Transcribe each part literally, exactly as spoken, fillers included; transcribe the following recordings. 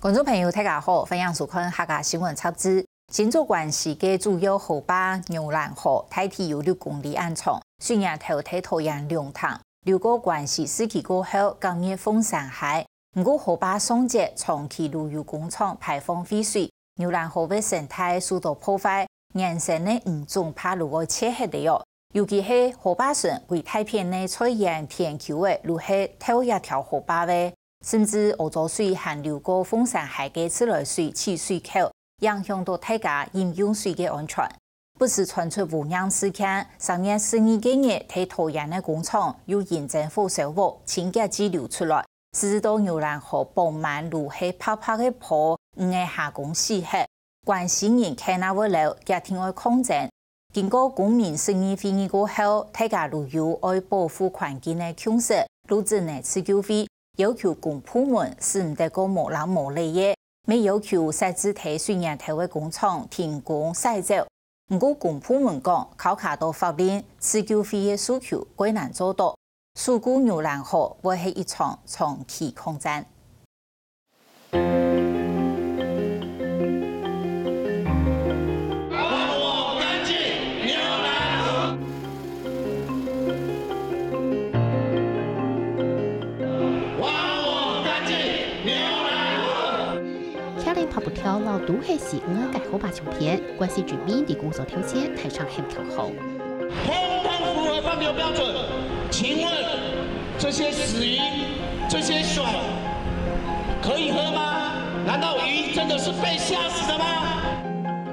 觀眾朋友，大家好，歡迎收看客家新聞雜誌。新竹關西个主要河壩牛欄河，大體有六公里恁長，水源頭在桃園龍潭，流過關西市區過後，隔入鳳山溪。毋過河壩上節長期旅遊工廠排放廢水，牛欄河个生態受到破壞，原生个魚種怕就會絕忒了哦。尤其係河壩脣歸大片个菜園田坵仔，就係透這條河壩个。 甚至屙糟水還流過鳳山溪个自來水取水口，影響到大家飲用水个安全。不時傳出污染事件，三月十二个日，在桃園个工廠又因真火燒屋，清潔劑流出來，使到牛欄河傍滿就係白白个泡，魚仔蝦公死忒。關西人肯也會摎，決定愛抗爭。 經過公民十二會議過後，大家就有愛保護環境个共識，就成立自救會，要求公部門使毋得過無冷無熱个，乜要求設置在水源頭个工廠停工徙走。毋過公部門講，考慮到法令，自救會个訴求較難做到，守護牛欄河會係一場長期抗戰。 客人拍不跳摎都係死魚个河壩相片，關西居民在工作頭前大聲喊口號。通通符合放流標準，請問這些死魚、這些水可以喝嗎？難道魚真的是被嚇死的嗎？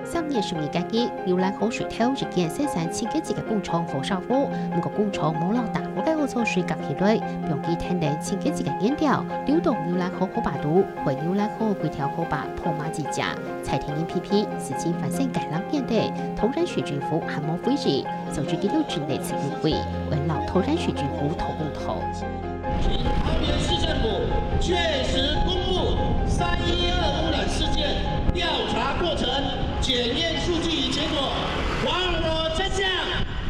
三月十二个日，牛欄河水頭一間生產清潔劑个工廠火燒屋，毋過工廠無摎大屋个屙糟水隔起來，放佢跈等清潔劑个原料，流到牛欄河河壩肚，害牛欄河歸條河壩泡滿水跡。蔡天應批評，事情發生該兩年了，桃園市政府還無回應，所以佢兜成立自救會，愛摎桃園市政府討公道。 桃園市政府確實公布三一二污染事件調查過程、檢驗數據與結果，還我真相！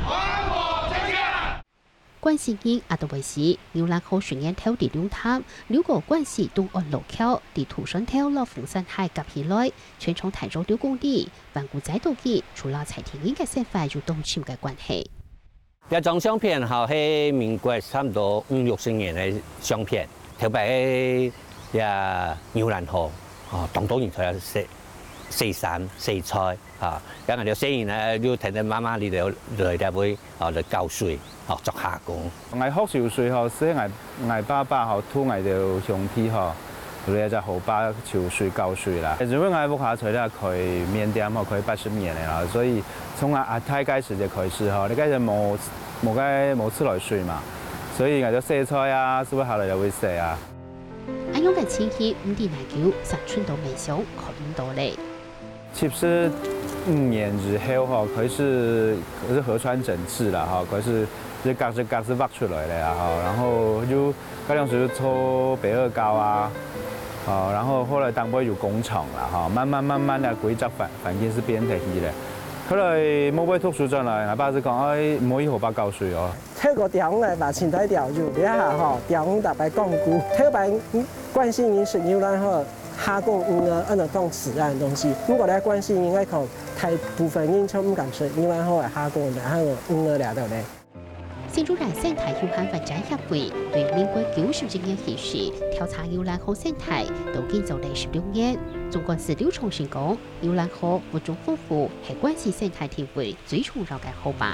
還我真相！關西人也都會死，牛欄河水源頭在龍潭，流過關西東安路橋，在土山頭摎鳳山溪夾起來，全長大約六公里，萬古再多日，除了蔡天應个生活有當深个關係。 這張相片吼，係民國差毋多五六十年个相片。頭擺个這牛欄河，吼，當多人在這洗，洗衫、洗菜，吼。這𠊎兜細人呢，就跈等媽媽佢兜來這位，吼，來搞水，吼，做蝦公。𠊎學泅水吼，係𠊎，𠊎爸爸吼，渡𠊎兜兄弟吼，來這河壩泅水搞水啦。因為𠊎屋下在這開麵店吼，開八十年了啦，所以 從𠊎阿太該時節開始吼，該時無，無該，無自來水嘛，所以𠊎兜洗菜啊，係會下來就會洗啊。恁樣个情形，毋知哪久生存到面相看毋到咧。七十五年之後吼，開始，開始河川整治啦吼，開始一格一格係挖出來个啊吼，然後就 該當時就做白堊溝啊，哦，然後後來當尾有工廠啦，哈，慢慢慢慢个歸隻環，環境係變忒去了。後來無會讀書轉來，𠊎爸就講，哎，毋好去河壩搞水哦。透過釣魚个話，盡大條魚這下吼，釣魚逐擺講古，頭擺關西人食牛欄河，蝦公魚仔，恁樣當自然个東西。毋過咧，關西人愛講，大部分人就毋敢食牛欄河个蝦公仔，還有魚仔這兜咧。 新竹縣生態休閒發展協會對民國九十一年開始調查牛欄河生態，到今做了十六年。總幹事劉崇信講，牛欄河物種豐富，係關西生態定位最重要个河壩。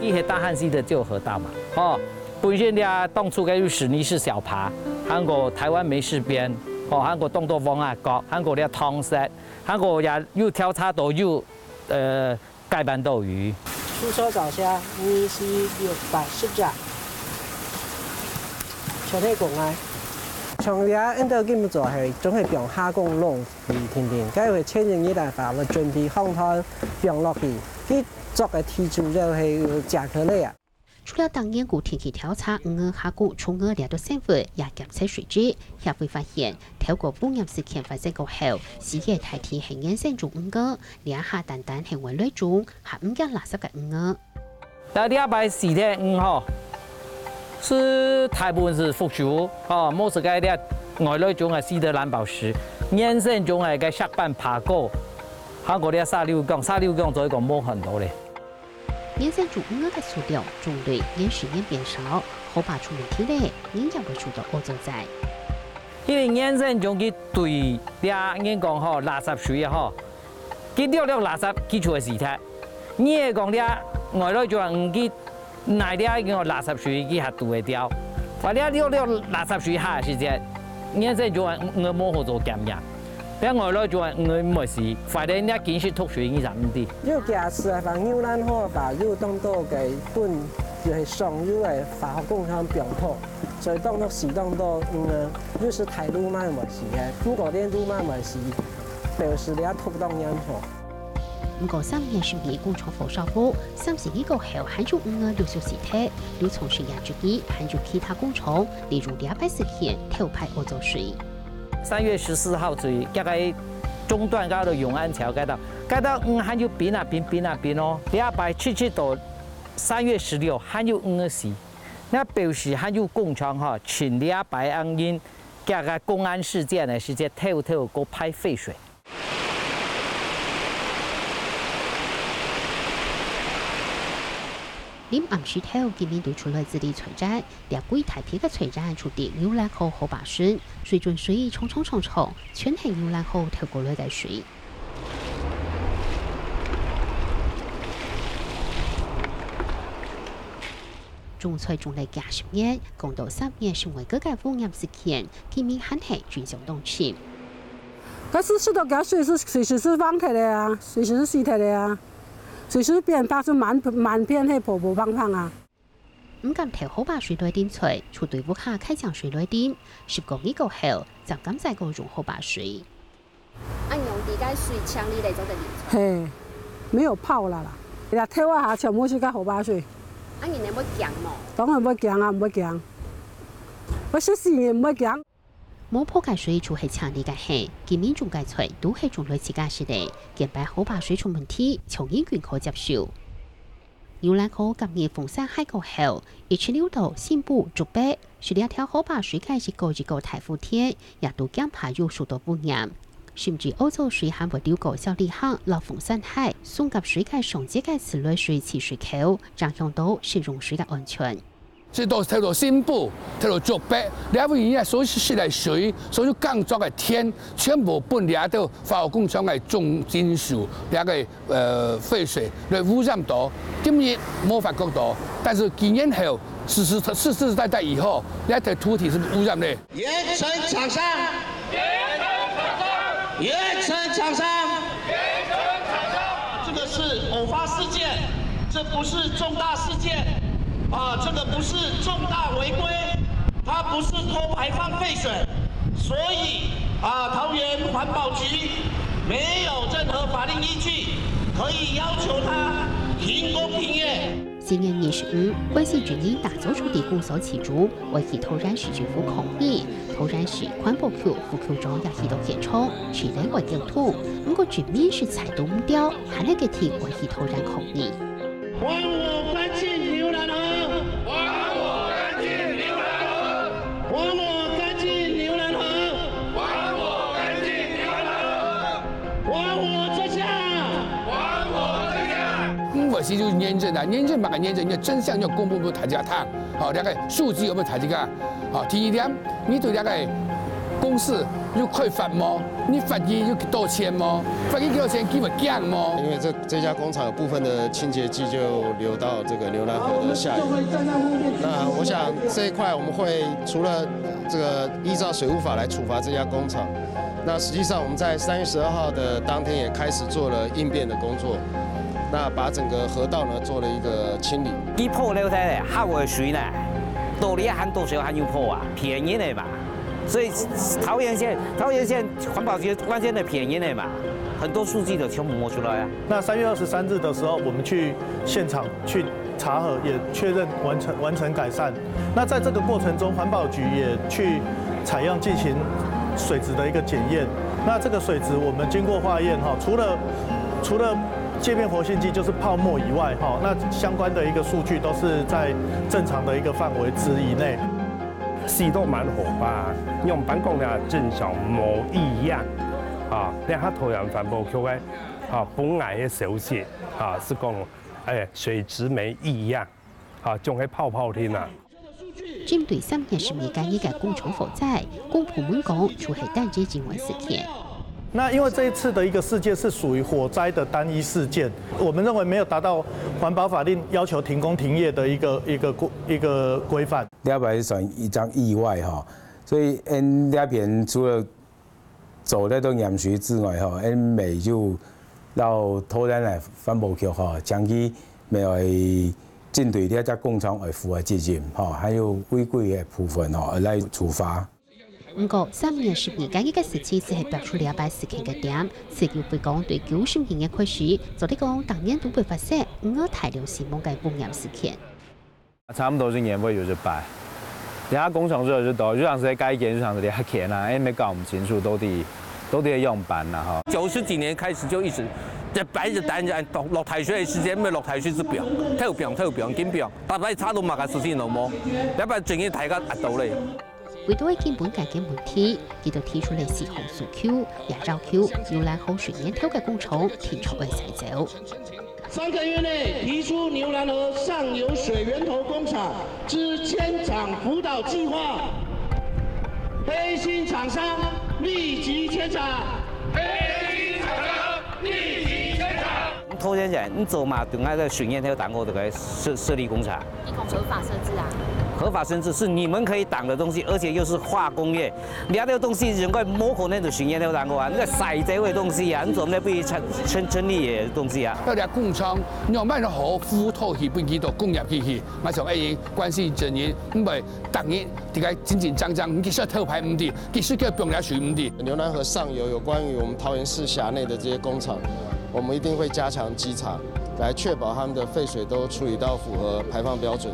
佢係大漢溪的舊河道嘛，吼，本身這當初个有史尼氏小爬，還過台灣梅氏鱉，吼，還過當多黃鴨鵐，還過這湯鰍，還過也有調查到有，呃， 該半島魚。出手找蝦，二四六八十隻，全係公仔。像這恁多金目鯽係總係放蝦公籠裡定定，該會前一日來法會準備放攤放落去，佢捉个魚仔就係有食个咧啊。 除了逐年固定去調查魚仔蝦公、蟲仔這兜生物，也檢測水質。協會發現，透過污染事件發生過後，死个大體係原生種魚仔，這下單單係外來種，還毋驚垃圾个魚仔。該這擺死个魚吼，係大部分係福州，吼，無係該這外來種个西德藍寶石，原生種个个石斑爬過，還過這沙溜姜，沙溜姜做一個無很多咧。原生種魚个數量、種類，年時年變少，河壩出問題咧，人也會受到惡作災。因為原生種佢對這人講吼，垃圾水啊吼，佢略略垃圾，佢就會死忒。你係講這外來種魚，佢哪這个垃圾水佢還堵會掉？話這略略垃圾水下時節，原生種魚無好做檢驗。這外來種魚毋會死，反正這緊食毒水，你就毋知。有假使啊，放牛欄河壩，有當多个分就係上游个化學工廠放毒，所以當多死當多魚，有時大陸嘛毋會死个，毋過連陸嘛毋會死，表示這毒當嚴重。 毋過三月十二工廠火燒屋，三十日過後還有魚仔陸續死忒，有從事養殖業還有其他工廠，利用這擺事件偷排惡作水。三月十四號水，大概中斷到永安橋該道，該道魚還有冰啊冰，冰啊冰哦。這擺直直到三月十六還有魚仔死，那表示還有工廠吼，趁這擺恁樣，這个公安事件个時節偷偷過排廢水。 臨暗時頭，居民都出來治理水源，這幾大片个水源就在牛欄河河壩脣，水圳水長長長長，全係牛欄河偷過來个水。種菜種了幾十年，講到三月十五个个污染事件，居民還係印象當深。 該係食到該水係隨時係放忒个啊，隨時係死忒个啊，隨時變白，就滿滿片係泡泡胖胖啊。毋敢偷河壩水來淋菜，就對屋下㧡井水來淋，十過日過後，正敢再過用河壩水。恁樣，這个水淨俐來做得淋菜？嘿，沒有泡了啦，這頭啊下全部係該河壩水。恁樣你會驚無？當然會驚啊，毋會驚。會食死人毋會驚。 無泡个水就係淨俐个，係，居民種个菜都係種來自家食个，見擺河壩水出問題，像人均可接受。牛欄河今年豐山溪過後，一直流到新埔、竹北，係這條河壩水个一個一個大湖田，也都驚怕有受到污染。甚至屙糟水還會流過小里巷摎豐山溪，送甲水个上節个自來水儲水口，影響到食用水个安全。 這都透過新埔，透過竹北，這位人啊，所有食个水，所有耕作个田，全部分這兜化學工廠个重金屬，這个，呃，廢水來污染到。今日無發覺到，但是幾年後，世世世世代代以後，這个土地係污染个。鹽埕廠商，鹽埕廠商，鹽埕廠商，這個是偶發事件，這不是重大事件，啊，這個不是重大違規，它不是偷排放廢水，所以啊，桃園環保局沒有任何法令依據可以要求它停工停業。 四月二十五，關西居民打早就在公所集中，愛去桃園市政府抗議。桃園市環保局副局長也去到現場，指認為溝通，毋過居民實在擋毋牢，還係決定愛去桃園抗議。還我乾淨牛欄河！還我乾淨牛欄河！還我乾淨牛欄河！還我乾淨牛欄河！ 還我這下！還我這下！嗯，毋係就驗證啊，驗證麼个驗證，你个真相要公布分大家聽，好，這个數據有無大家？好，第一點，你對這个公司有開罰無？你罰佢有幾多錢無？罰佢幾多錢，佢會驚無？因為這，這家工廠有部分的清潔劑就流到這個牛欄河的下游。那我想這一塊我們會除了這個依照水污法來處罰這家工廠， 那實際上我們在三月十二號的當天也開始做了應變的工作，那把整個河道呢做了一個清理。佢鋪了忒咧，下游个水呢，到底還多少還有鋪啊？騙人个嘛！所以桃園縣，桃園縣環保局完全的騙人个嘛，很多數據都全部摸出來啊。那三月二十三日的時候，我們去現場去查核，也確認完成，完成改善。那在這個過程中，環保局也去採樣進行水質的一個檢驗。那這個水質我們經過化驗哈，除了，除了界面活性劑就是泡沫以外哈，那相關的一個數據都是在正常的一個範圍值以內。死到蠻好吧，樣般講呢，正常無異樣。啊，這下桃園環保局个啊，分𠊎个消息啊，係講，哎，水質沒異樣，啊，總係泡泡定啊。針對三月十二該日个工廠火災，公部門講就係單日意外事件。那因為這一次的一個事件是屬於火災的單一事件，我們認為沒有達到環保法令要求停工停業的一個一個規一個規範。 這擺算一場意外吼，所以𠊎這片除了做這種驗水之外吼，𠊎乜有摎桃園个環保局吼，長期乜愛針對這隻工廠愛負个責任吼，還有違規个部分吼，愛來處罰。毋過，三月十二該日个事情只係爆出這擺事件个點，事故會講對九十年个開始，做得講逐年都會發生五個大量死亡个污染事件。 差不多是年會有一擺。人家工廠就有一多，就像是該間，就像是該間啊，哎，也搞毋清楚到底到底愛仰般啦吼。九十幾年開始就一直，這擺一直單日落落大水个時間，毋係落大水就放，偷放偷放緊放，逐擺差到麼个事情都無，這擺真个大家壓到咧。為到愛根本解決問題，佢就提出了四項訴求，也要求牛欄河水源頭个工廠定著愛徙走。 三個月內提出牛欄河上游水源頭工廠之遷廠輔導計畫，黑心廠商立即遷廠。黑心廠商立即遷廠。頭先講，你做麼个對𠊎个水源頭當中个設設立工廠？一種合法設置啊。合法設置是你們可以擋的東西，而且又是化工業， 這兜東西應該無可能就水源頭當中啊，該徙走个東西啊，你做毋得分佢成成成立个東西啊。到底工廠仰般好輔導去分佢到工業去去，𠊎想愛關心真人，毋會逐日佇該緊緊張張，繼續偷排毋得，繼續叫放下水毋得。牛欄河上游有關於我們桃園市轄內的這些工廠，我們一定會加強稽查，來確保他們的廢水都處理到符合排放標準。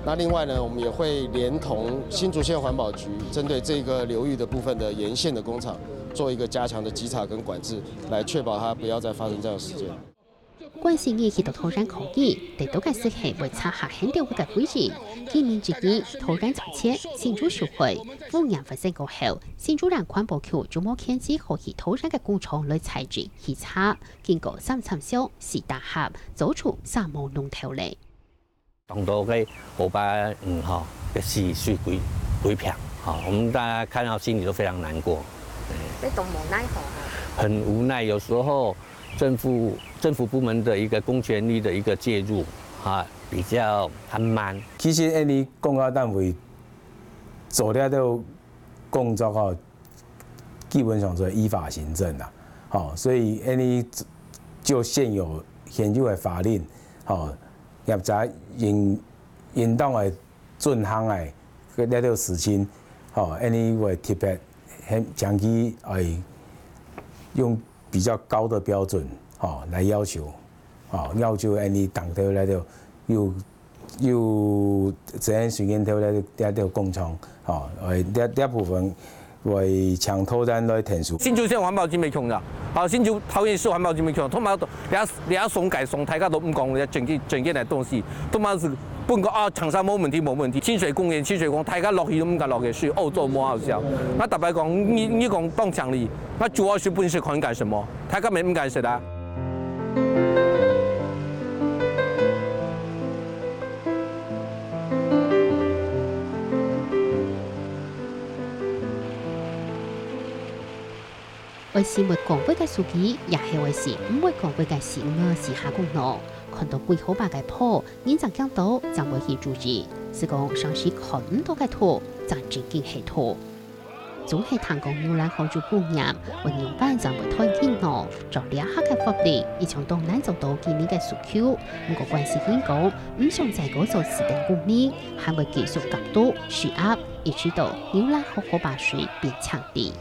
那另外呢，我們也會連同新竹縣環保局，針對這個流域的部分的沿線的工廠，做一個加強的稽查跟管制，來確保它不要再發生這樣的事件。關心佢去到桃園抗議，得到个係會查核很多个回應。今年一月，桃園造成新竹受害，污染發生過後，新竹縣環保局就無強制好去桃園个工廠來採集去查，經過三參詳、四打合，做出沙漠弄頭咧。 當多个河壩魚吼，个死水歸歸片吼，我們大家看到心裡都非常難過。你當無奈何啊？很無奈，有時候政府政府部門的一個公權力的一個介入哈，比較還慢。其實，恁呢公家單位做了个工作吼，基本上係依法行政啦，吼，所以恁呢就現有現有个法令，吼， 業者應應當愛遵行个這兜事情，吼，恁呢會特別很長期愛用比較高的標準，吼，來要求，吼，要求恁呢當頭來就有有責任水源頭來這兜工廠，吼，呃，這這部分 會請桃園來𢯭手。新竹縣環保局無共樣，啊，新竹桃園市環保局無共樣，通常都這這上界上，大家都毋講這整件整件个東西，都嘛係分講啊，廠商無問題無問題，清水公園清水公園，大家落去都毋敢落去，水漚做無好笑。那坦白講，你你講當強力，那主要係本身可能幹什麼？大家沒毋敢食啊。 愛死會講話个司機，也係愛死毋會講話个細人仔時下講喏，看到幾何百个泡，人正驚到，正會去注意。係講常時看毋到个土，正正經係土。總係聽講牛欄河有污染，會仰般正會斷氣喏？照這下个法律，一向當難做到居民个訴求。毋過關係人講，毋想再過做此等污染，還會繼續監督施壓，一直到牛欄河河壩水變淨俐。